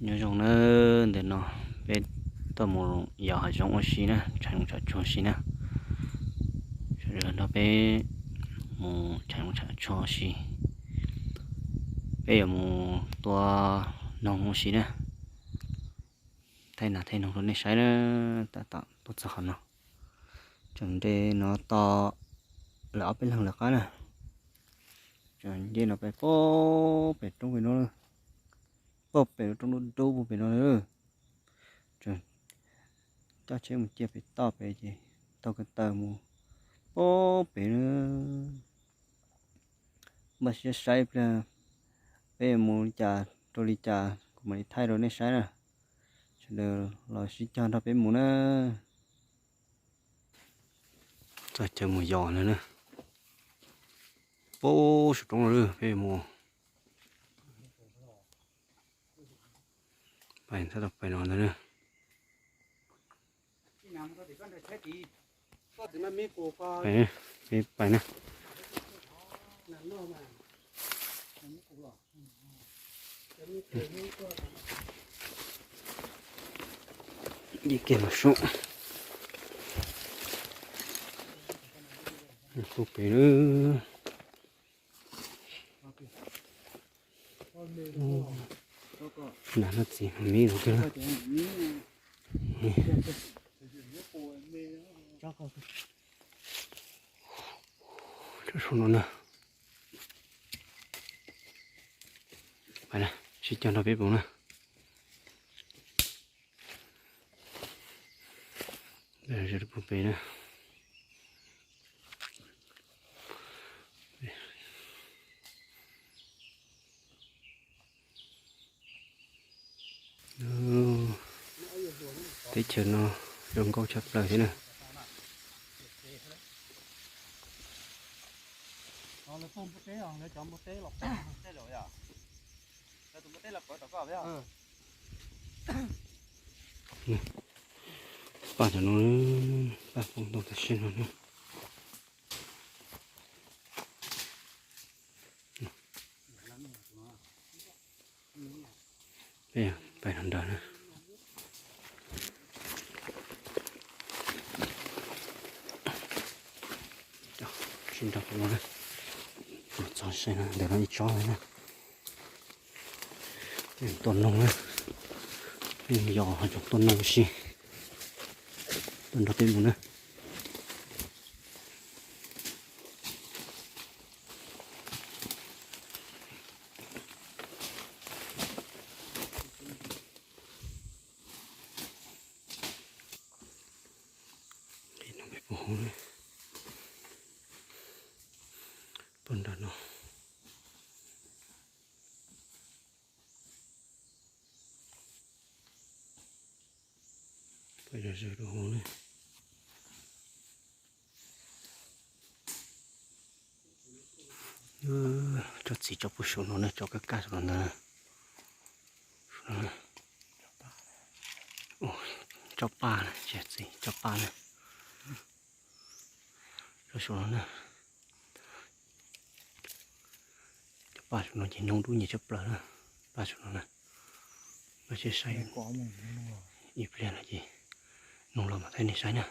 Nyob zoo na, ntawm no peb tuaj mus yos hav zoov ua si na, tsham zoov tsham tsuag si na. Sawv daws nrog peb mus tsham zoov tsham tsuag ua si. Peb yuav mus tua noog ua si na, thaij nas thaij noog rau nej saib na. Tab tom tuaj txog qhov no, tseem nce no to lawm ob peb leeg lawv qab na. Tseem nce no pem, pem roob pem no, pem roob dub dub pem no. Tseem coj tsheb mus ciaj pem toj pem ces taug ko taw mus pem na. Npaj siab saib ib pliag peb yuav mus li cas rau li cas kuv mam li thaij rau nej saib na. Sawv daws los sib cog nrog peb mus na. Txog chaw mus yos lawm na. Pem saum roob no peb mus. Pais txog tom pem no ntag na. Pais na. Ib kiag los sub. Kuj pem lawm. Nas no txiv me los kawg. Saum no na. Sib cog nrog peb mus na. Pem na. Teb chaws no zoo nkauj tshaj plaws thiab na. Paj cov no, paj poob ntoo tam sim no. Peb pais nrog nrog na. Sib nrog no, txog saib na, ntawm no ib tsob na. Tua noog na, yos hav zoov tua noog si, tuaj nrog peb mus na. Peb puag hauv, puag nram no. Peb yog zws rau hauv ne. Tsob txiv tsob puag saum no ne, tsob kaj kaj saum no ntag. Tsob paj na, tsob txiv tsob paj na. Tsob saum no na. Cov paj saum no ces noog dub nyiam tshaj plaws na. Paj saum no na, no ces saib ib pliag no ces noog los mas thaij nej saib na.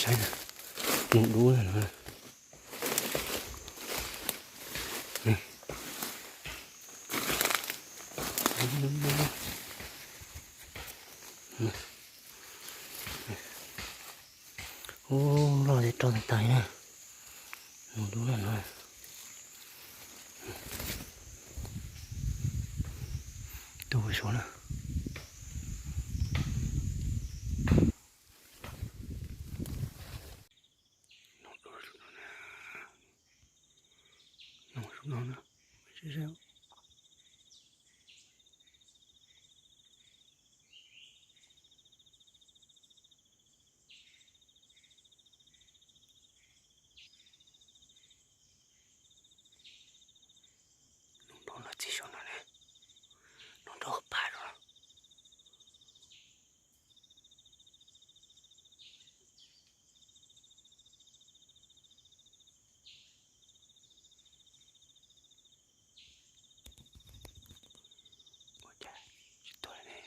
Saib, noog dub no. Ub, loj zeb roj tag tag na. Noog dub na no. Tuaj ua suav na. No na, saib saib. Nws nrov los txij saum no ne, nws nrov pam los. Ua cas tsis tuag ne?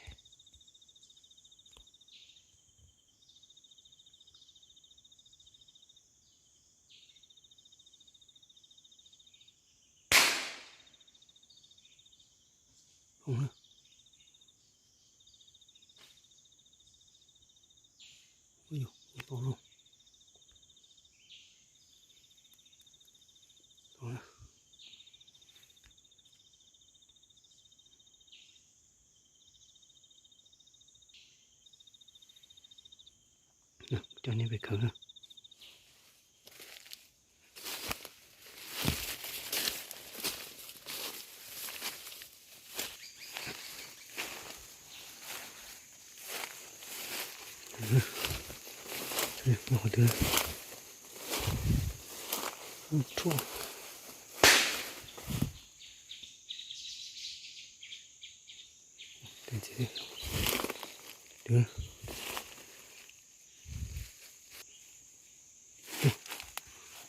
Ua Coj nej pem khaws na. Qhov twg?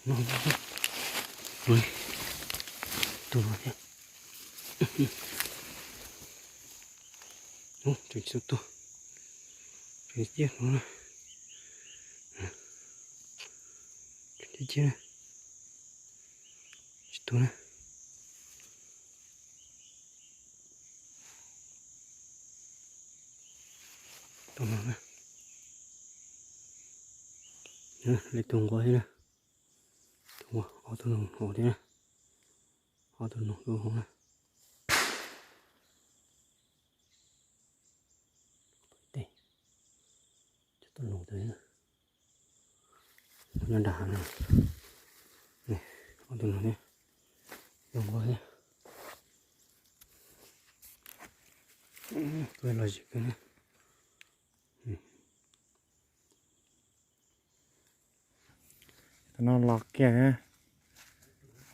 No, no, no. Tus no thiab. Ub, tseem tsis tuag. Tseem ciaj no na. Tseem ciaj ciaj na. Tsis tuag na. Tus no na. Li tus nquag thiab na. Tus nquag, ob tug noog hauv thiab na. Ob tug noog lub hauv na. Tej, cov tus noog ntawd nyob nram hav no. Ob tug noog thiab. Tus nquag thiab. Kuj los zim kawg na. Tus no los kiag,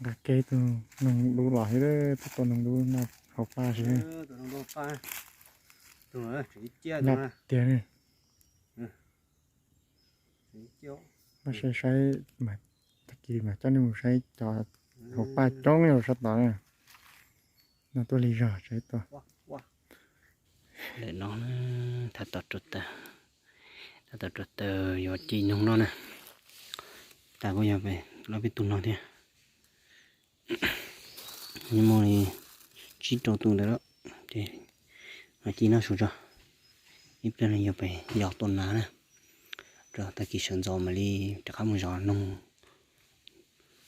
nqa kiag tus noog dub los xwb, tus tus noog dub no hauv paj xwb. Nyaj tiag ne. Mas saib saib, tag kis mas coj nej mus saib cov hauv paj coob yog sab tod na. No tuaj lig zog tseem tuaj. Ntawm no na, thab tom rau taws, thab tom rau taws yuav ci noog noj na. Tas kuj yog peb, lawv peb tus no thiab. Muaj li tsib rau tus ntawd lawm, ces ci noj su tso. Ib pliag no yuav pem yos tua nas na, rau tag kis sawv ntxov mam li rov qab mus zov noog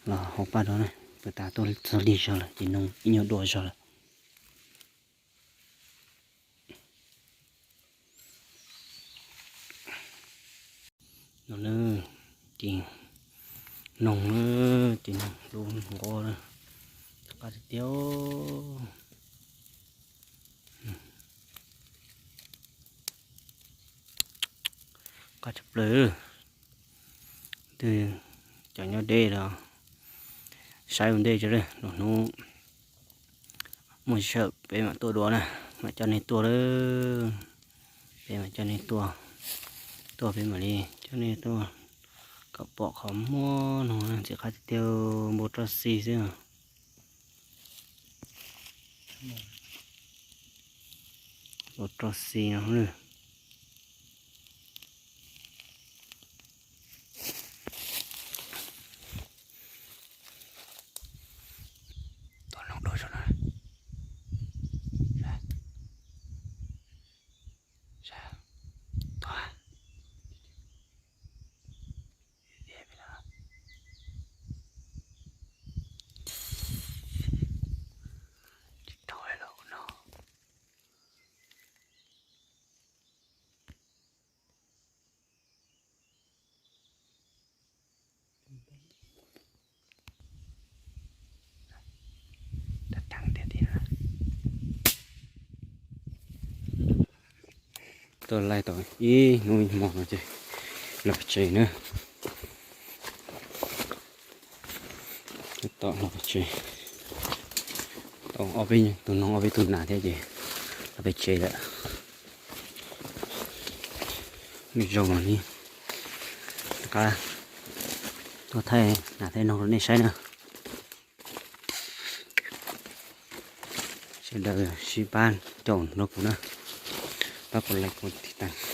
los hauv paj rau na. Puag ta tuaj txog lig zog lawm ces noog ib nyuag dua zog lawm. No na, ces noog na, ces noog dub nquag na, qab tiag tiag. Qab tshaj plaws. Twb cov nyob deb los saib ua ntej tso, lwm hnub muaj sij hawm peb mam tuaj dua na, mam coj nej tuaj lawm. Peb mam coj nej tuaj, tuaj peb mam li coj nej tuaj kom pom qhov muaj noog ntxim qab tiag tiag, npau roj xi xwb. Npau roj xi no. Tua noog dua zog na. Saib, saib, tua. Tsis raug los no. Tuaj laij tau ib hnub ib hmo no ces los pem tsev na. Tab tom los pem tsev, tau ob peb tug noog ob peb tug nas thiab ces los pem tsev lawm. Lwm zaus mam li rov qab tuaj thaij nas thaij noog rau nej saib na. Sawv daws sib pab caum nrog kuv na, pab kuv like kuv tiv tas.